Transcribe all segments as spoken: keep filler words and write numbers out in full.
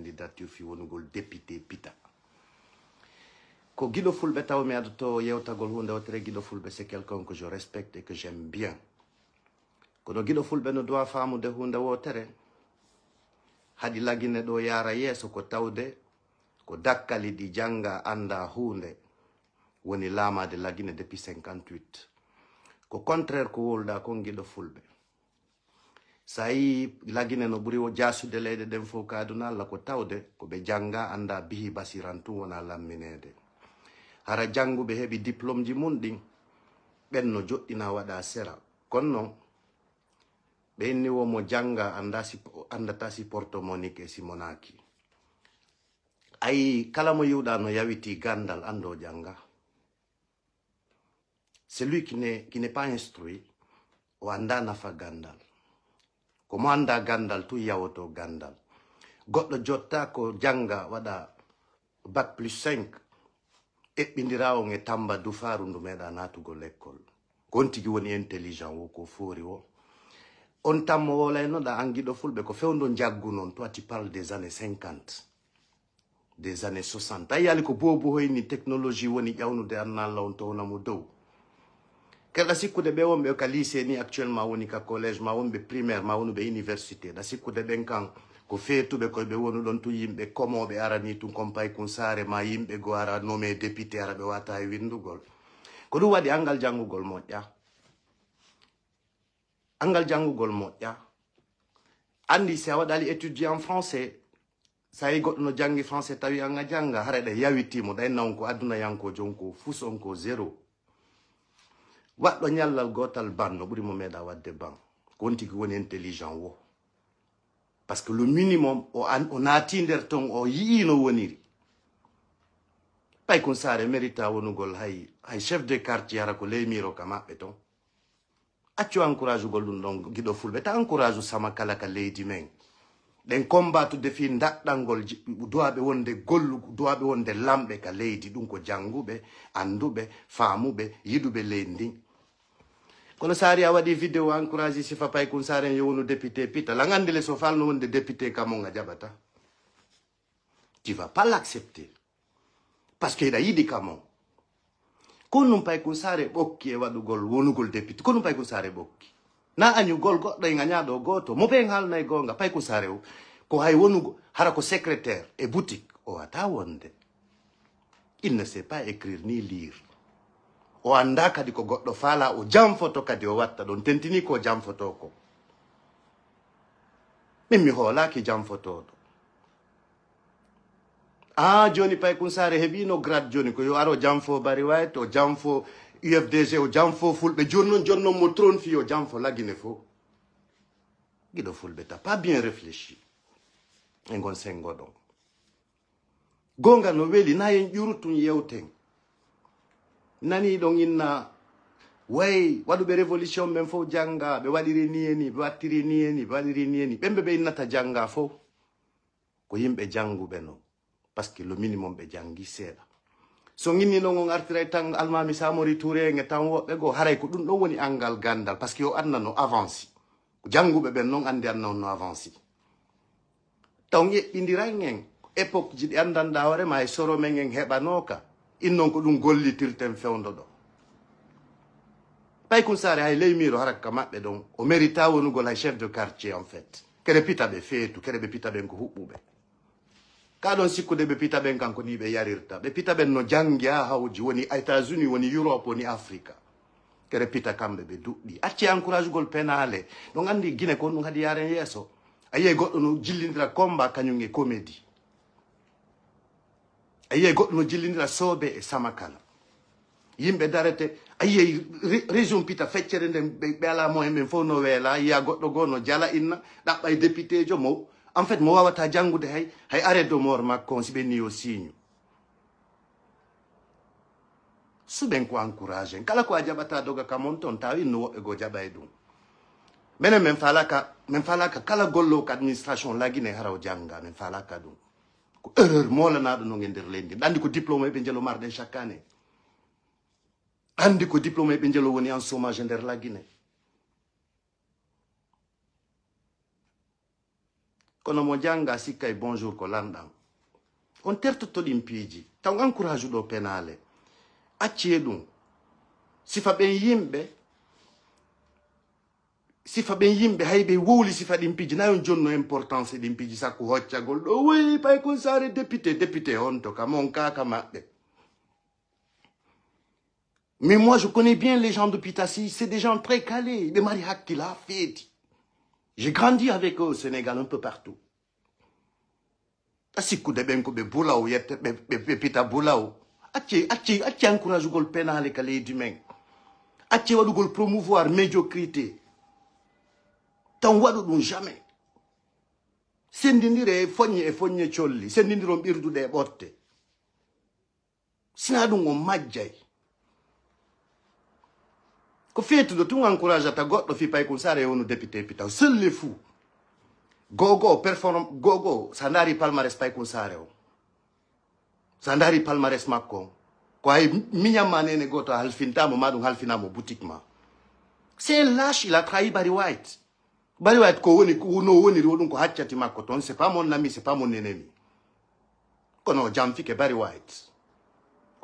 candidature fii wonugol député Pita. Ko giɗo fulɓe taw mi adoto yewtagol huunde wotere. Giɗo fulɓe, c'est quelqu'un que je respecte et que j'aime bien. Kono giɗo fulɓe no duwa faamude huunde wotere. Haɗi Lagine ɗo yaara yeeso ko tawde ko dakkali ɗi jannga annda huunde woni laamaade Lagine depuis cinquante-huit. Ko contraire ko wowluɗaa kon, giɗo fulɓe. So a yii Lagine no ɓuri o jaasude leyɗe ɗen fof ka aduna, Alla ko tawde ko ɓe jannga annda bihi basiran tun wona lammineede. Hara jannguɓe heɓi diplôme ji mun ɗin, ɓen no joɗɗina waɗa sera. Kono non, ɓe inni wo mo jannga annda si, anndata si porte-monnaie e si monaaki. Ayi, kala mo yiwɗa no yawiti ganndal, anndo jannga. Celui qui n'est, qui n'est pas instruit, o annda nafa ganndal. Ko mo annda ganndal tun yawoto ganndal. Goɗɗo jotta ko jannga waɗa bac plus cinq, eɓɓindira on e tamba dufaaru ndu meeɗa naatugol lekkol. Ko on tigi woni intelligent wo, ko foori wo. On tammo wolaynoɗa an giɗo fulɓe, ko fewndo njaggu non, toi tu parles des années cinquante, des années soixante. A yiyaali ko boobu hoyni technologie woni ƴawnude anna Alla on towna mo dow. Keɗa sikkude ɓe wonɓe ka lycée ni actuellement woni ka collège ma wonɓe primaire ma wonuɓe université. Ɗa sikkude ɓen kan ko feetuɓe koye ɓe wonu ɗon tun yimɓe komooɓe arani tun kon Paykun Saare ma yimɓe go ara nommé député ara ɓe wata e winndugol. Ko ɗum waɗi anngal janngugol moƴƴa. Anngal janngugol moƴƴa. Anndi si a waɗali étudier en français, so a yi goɗɗo no janngi français tawi an a jannga, hara ɗe yawiti mo, ɗa inna on ko aduna yanko jon ko fus on ko zéro. Waɗɗo ñallal gootal ban no ɓuri mo meeɗa waɗde ban. Ko on tigi woni intelligent wo. Parce que le minimum o, an, o naati nder ton, o yi'i no woniri. Paykun Saare mérita wonugol hay, hay chef de quartier hara ko ley miiro ka maɓɓe ton. Accu encourage ugol ɗum ɗon giɗo fulɓe, ta encourage sama kala ka leydi men. Ɗen combattude fii daɗɗangol ji-, duwaɓe wonde gollu-, duwaɓe wonde lamɓe ka leydi, ɗum ko jannguɓe, annduɓe, faamuɓe, yiɗuɓe leydi ndin. Kono Saari a waɗi vidéo encourage Sifa Paykun Saare yo wonu député Pita. Lan anndi le so falno wonde député ka mon a jaɓata. Tu vas pas l'accepter. Parce que hiɗa yiɗi ka mon. Ko ɗum Paykun Saare ɓokki e waɗugol wonugol député. Ko ɗum Paykun Saare ɓokki. Na añugol goɗɗo e ŋañaaɗo gooto. Mo ɓen haalnay goonga Paykun Saare o. Ko hay wonugo, hara ko secrétaire e boutique. O wata wonde. Il ne sait pas écrire ni lire. O annda kadi ko goɗɗo faala, o janfoto kadi o watta ɗon. Tentini ko janfoto ko. Min mi hoolaaki janfotooɗo. Ah, jooni Paykun Saare heɓiino grade jooni ko yo aro janfo Bari White, o janfo U F D G, o janfo Fulɓe. Jooni non, jooni non mo trône fii o janfo Lagine fof. Giɗo Fulɓe ta, pas bien réfléchi. E ngon sengo ɗon. Goonga no weli, na en ƴuru tun yewten. Nani ɗon inna, way, waɗuɓe révolution ɓen fof jannga, ɓe waɗiri ni e ni, ɓe wattiri ni e ni, ɓe waɗiri ni e ni. Ɓen ɓe ɓe innata jannga fof. Ko yimɓe jannguɓe non. Parce que le minimum ɓe janngi seeɗa. So nginni non on artiray tan Almaami Samori Touré nge tan woɓɓe goo, haray ko ɗum ɗon woni anngal ganndal. Parce que yo aduna no avanci. Ko jannguɓe ɓen non anndi aduna on no avanci. Taw eɓɓindiran en époque ji ɗi anndanɗaa hoore ma e soro men en heɓanooka. In non ko ɗum gollitirten fewndo ɗo. Paykun Saare hay ley miiro harakka maɓɓe ɗon, o mérita wonugol hay chef de quartier en fait. Kere pita ɓe feetu, kere ɓe pita ɓen ko huɓɓuɓe. Ka ɗon sikkude ɓe pita ɓen kanko ni ɓe yarirta. Ɓe pita ɓen no janngi haa hawji, woni États-Unis, woni Europe, woni Afrique. Kere pita kamɓe ɓe duɗɗi. Acci encouragugol penaale. Ɗon anndi Gine ko ɗum haɗi yaaren yeeso. A yiyay goɗɗo no jillindira combat kañum e comédie. A yiyay goɗɗo no jillindira soobe e samakala. Yimɓe darete, a yiyay ré-, région pita feccere nden ɓe, ɓe alaa moyen ɓen fof no weela, yiya goɗɗo goo no jala inna, ɗaɓɓay député jo mo, en fait mo wawata janngude hay, hay arrêt de mort makko on si ɓenni yo siiñu. Suɓen ko encourage en. Kala ko a jaɓata doga ka mon ton, tawi inno woɓɓe goo jaɓay ɗum. Menen men falaka, men falaka kala gollo ko administration lagine hara o jannga, men falaka ɗum. Ko erreur moolanaɗo non e nder leydi. Ɗa anndi ko diplôme ɓe jelo marɗen chaque année. Anndi ko diplôme ɓe jelo woni en chômage e nder lagine. Kono mo jannga sikkay bonjour ko lanɗam. On tertoto ɗin piiji. Taw encourage ɗo penaale. Accee ɗum. Sifa ɓen yimɓe, sifa ɓen yimɓe, hay ɓe wowli sifa ɗin piiji. Na on jonno importance ɗin piiji, sakku hoccagol ɗo. Woy, Pay Kun Saare député, député on to, kam on kaaka maɓɓe. Mais moi, je connais bien les gens de Pitasi. C'est des gens très calés. Ɓe mari hakkila feeti. J'ai grandi avec eux au Sénégal, un peu partout. A sikkude ɓen ko ɓe bulaw, yette ɓe, ɓe, ɓe pita bulaw. Acce, acce, acce encouragugol penaale ka leydi men. Acce waɗugol promouvoir médiocrité. Tan waɗu ɗum jamais. Sendindire e foññe e foññe colli. Sendindiron ɓirduɗe e ɓotte. Sina ɗum on majjay. Ko feetuɗo tun encourageata goɗɗo fii Pay Kun Saare e wonu député pitaw. Seul les fous. Gogo perform, gogo sa ndaari palmarès Pay Kun Saare o. Sa ndaari palmarès makko on. Ko hay miñan ma nene gooto a halfintamo, ma ɗum halfinamo boutique ma. C'est un lâche, il a trahi Barry White. Barry White ko woni, ko no woniri o ɗum ko haccati makko ton, c'est pas mon ami, c'est pas mon ennemi. Kono o janfike Barry White.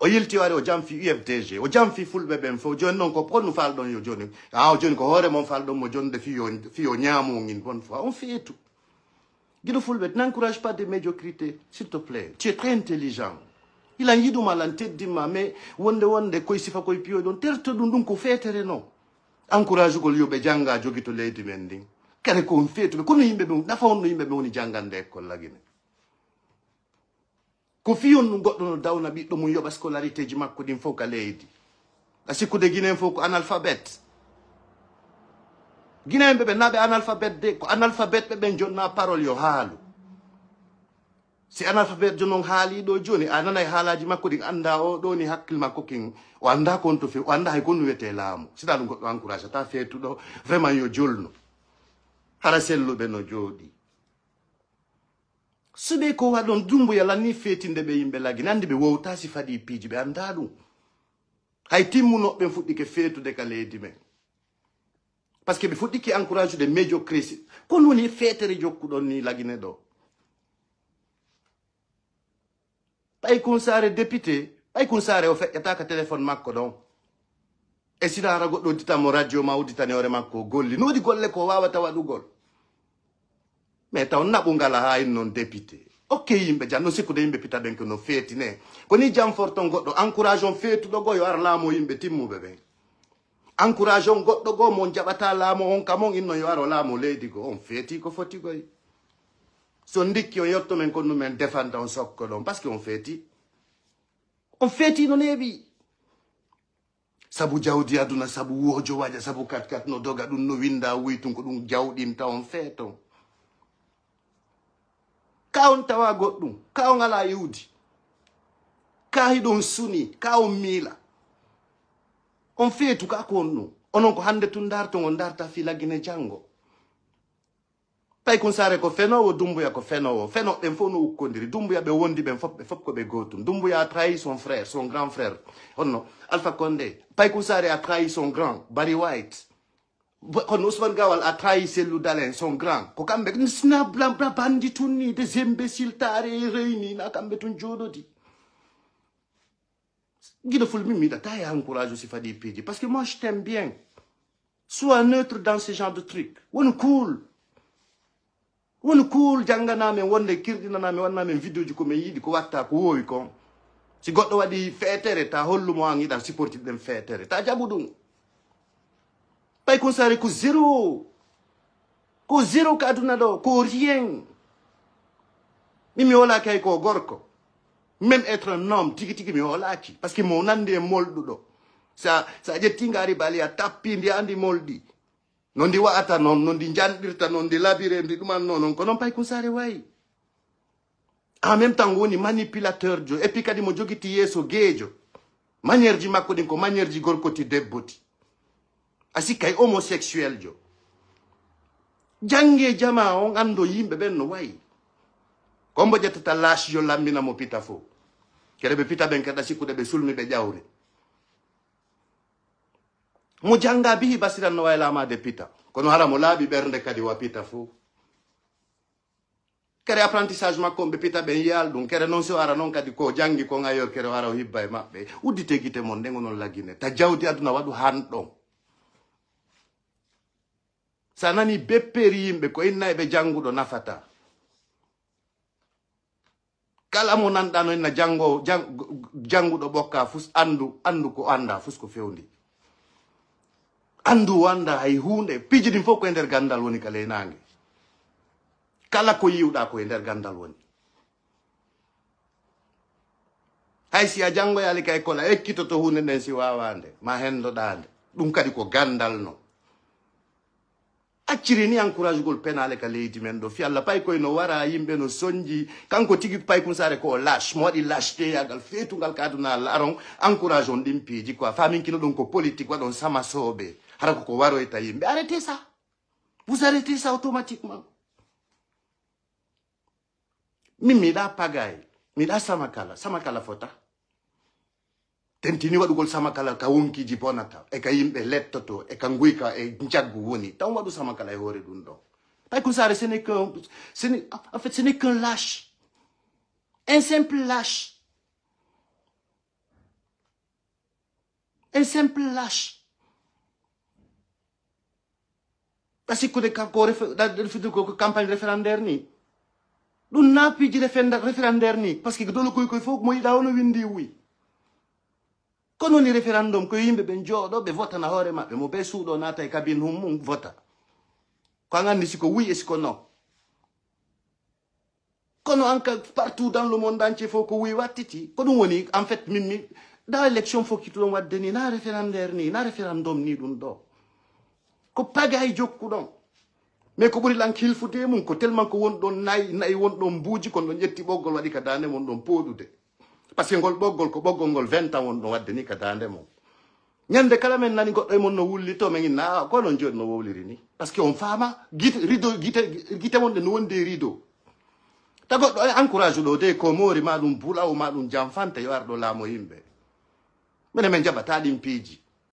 O yilti o ari o janfi U F D G, o janfi fulɓe ɓen fof. Joni noon ko honno falɗon yo joni? A o joni ko hoore mon falɗon mo jonde fi yo, fi yo ñaamo ngin bon fois. On feetu. Giɗo fulɓe, n'encourage pas de médiocrité, s'il te plaît. Tu es très intelligent. Ilan yiɗuma, lan teddima, mais wonde wonde koye sifa koye piyoy ɗon, terto ɗum, ɗum ko feetere non. Encouragugol yo ɓe jannga jogito leydi men ndin. Kare ko on feetuɓe, kono yimɓe ɓe, nafa on no yimɓe ɓe woni janngande école lagine. Ko fiyon ɗum goɗɗo no dawna ɓiɗɗo mum yoɓa scolarité ji makko ɗin fof ka leydi. A sikkude Guinéen fof ko analphabète. Guinéen ɓe ɓe naɓe analphabète de, ko analphabète ɓe ɓen jonna parole yo haalu. Si analphabète jo non haali ɗo joni, a nanay haalaaji makko ɗin, annda o ɗo ni hakkil makko kin, o annda kon to few, o annda hay kon no wiyete laamu. Sina ɗum goɗɗo encourage ata feetuɗo, vraiment yo jolno. Hara selluɓe no jooɗi. Suɓe ko waɗon Dumbuya lanni feetinde ɓe yimɓe lagine, andi ɓe wowta si faɗi piiji, ɓe annda ɗum. Hay timmunoɓe ɓen fuɗɗike feetude ka leydi men. Parce que ɓe fuɗɗike encourage de médiocratie. Ko non woni feetere jokkuɗon ni lagine ɗo? Pay Kun Saare député, Pay Kun Saare o feƴƴata ka téléphone makko ɗon. E sina hara goɗɗo uddita mo radio ma udditani hoore makko o golli. No woodi golle ko wawata waɗugol. Mais taw naɓu ngala haa in non député. Ok, yimɓe jan no sikkude yimɓe pita ɓen ko no feetine. Ko ni jam forton goɗɗo encourage on feetuɗo go yo ar laamo yimɓe timmuɓe ɓen. Encourage on goɗɗo goo mo on jaɓata laamo on kam on inno yo aro laamo leydi goo. On feeti ko foti koy. So ndikki on yotto men konnu men defanta on sokko ɗon parce que on feeti. On feeti no neeɓi. Sabu jawdi aduna, sabu wojo waja, sabu kat kat no doga ɗum no winda wuytun ko ɗum jawɗinta on feeton. Ka on tawa goɗɗum, ka on ala iwdi, ka hiɗon suni, ka on miila. On feetu ka ko on ɗum. Onon ko hannde tun darton, on darta fii lagine janngo. Pay Kun Saare ko fenoowo, Dumbuya ko fenoowo. Fenooɓe ɓen fof no ukkodiri. Dumbuya ɓe wondi ɓen fof, ɓe fof ko ɓe gootum. Dumbuya a trahi son frère, son grand frère. Honno Alpha Condé. Pay Kun Saare a trahi son grand, Barry White. Bo-, kono Ousmane Gawal a trahi Cellou Dalein, son grand. Ko kamɓe, sina bla, bla bandi tun ni, des imbéciles taare e reyni, na kamɓe tun jooɗodi. Giɗo ful min mi yiɗata e encourage aussi faɗi piiji. Parce que moi, je t'aime bien. Sois neutre dans ce genre de truc. Won cool. Won cool, janngana men wonde, kirɗinana men, wanna men vidéo ji ko men yiɗi, ko watta, ko wowi kon. Si goɗɗo waɗi feetere, ta hollumo an yiɗa supportide ɗen feetere. Ta jaɓu ɗum. Pay Kun Saare ko zéro. Ko zéro ka aduna ɗo, ko rien. Min mi wolaaki hay ko gorko. Même être un homme, tigi tigi mi wolaaki. Parce que mo nandi e molɗuɗo. Sa, sa ƴetti ngaari bali a tappi ndi andi molɗi. No ndi wa'ata non, no ndi njanɗirta non, ndi labire, ndi ɗuman non, non. Ko non Pay Kun Saare wayi. En même temps, woni manipulateur jo. Et puis kadi mo jogiti yeeso geejo. Manière ji makko ɗin ko manière ji gorko ti debbo ti. A sikkay homosexuel jo. Jannge jama on anndo yimɓe ɓen no wayi. Kombo ƴettata lâche yo lammina mo pita fof. Kede ɓe pita ɓen kadi a sikkude ɓe sulmi ɓe ƴawri. Mo jannga bihi basiran no wayi laamaade pita. Kono hara mo laaɓi ɓernde kadi wa pita fof. Kere apprentissage makko on ɓe pita ɓen yiyal ɗum. Kere non si o ara non kadi ko janngi kon ayor kere o ara o hibba e maɓɓe. Uddite gite mon nden onon lagine. Ta jawdi aduna waɗu han ɗon. Sa nani bepperi yimɓe ko inna e ɓe jannguɗo nafata. Kala mo nanɗa no inna janngo, jang-, jannguɗo ɓokka fus anndu, anndu ko annda fus ko fewndi. Anndu o annda hay huunde. Piiji ɗin fof ko e nder ganndal woni ka ley naange. Kala ko yiwɗa ko e nder ganndal woni. Hay si a janngoyaali ka école, a ekkitoto huunde nden si waawaa nde, ma henndoɗaa nde. Ɗum kadi ko ganndal non. Acciri ni encouragugol penaale ka leydi men ɗo. Fi Allah pay koy no wara, yimɓe no sonji. Kanko tigi pay kun saare ko o lâche, mo waɗi lâche teyagal feetungal ka aduna Allah aron encourage on ɗin piiji quoi. Famin kino ɗum ko politique waɗon sama soobe. Hara ko ko waroyta yimɓe. Arrêtez ça. Vous arrêtez ça automatiquement. Min mi yiɗa pagaye, mi yiɗa samakala, samakala fota. Tentini waɗugol samakala ka wonkiiji bonata, e ka yimɓe lettoto, e ka nguyka e njaggu woni. Tan waɗu samakala e hoore ɗum ɗo. Pay kun saare, ce n'est qu'un, ce n'est, en fait, ce n'est qu'un lâche. Un simple lâche. Un simple lâche. Ɓa sikkude kam ko refe-, da-, da-, fitu ko, ko campagne référendaire ni. Ɗum na piiji référenda-, référendaire ni. Parce que dole koy koy fof mo yiɗa ono windi wuy. Kono ni référendum ko yimɓe ɓen jooɗo ɓe votana hoore maɓɓe mo be suuɗo naata e cabine hum mum vota. Ko an anndi siko wuy e siko non. Kono an ka partout dans le monde entier fof ko wuy wattiti. Ko ɗum woni, en fait, min mi, da élection fof kituɗon waɗde ni, na référendaire ni, na référendum ni ɗum ɗo. Ko pagay jokkuɗon. Mais ko ɓuri lan hilfude mum, ko tellement ko won ɗon nayi, nayi won ɗon mbuuji, kon ɗon ƴetti ɓoggol waɗi ka daande mon ɗon pooɗude. Parce que ngol ɓoggol ko ɓoggol ngol vingt ans won ɗon waɗde ni ka daande mon. Ñande kala men nani goɗɗo e mon no wulli to, men inna, "Ah, ko non jooɗi no wowliri ni." Parce que on faama gite, rideau, gite, gite mon ɗe no wondi e rideau. Ta goɗɗo e encourage ɗo de, ko moori ma ɗum bulaw ma ɗum janfante yo ar ɗo laamo yimɓe. Mene men jaɓata ɗin piiji.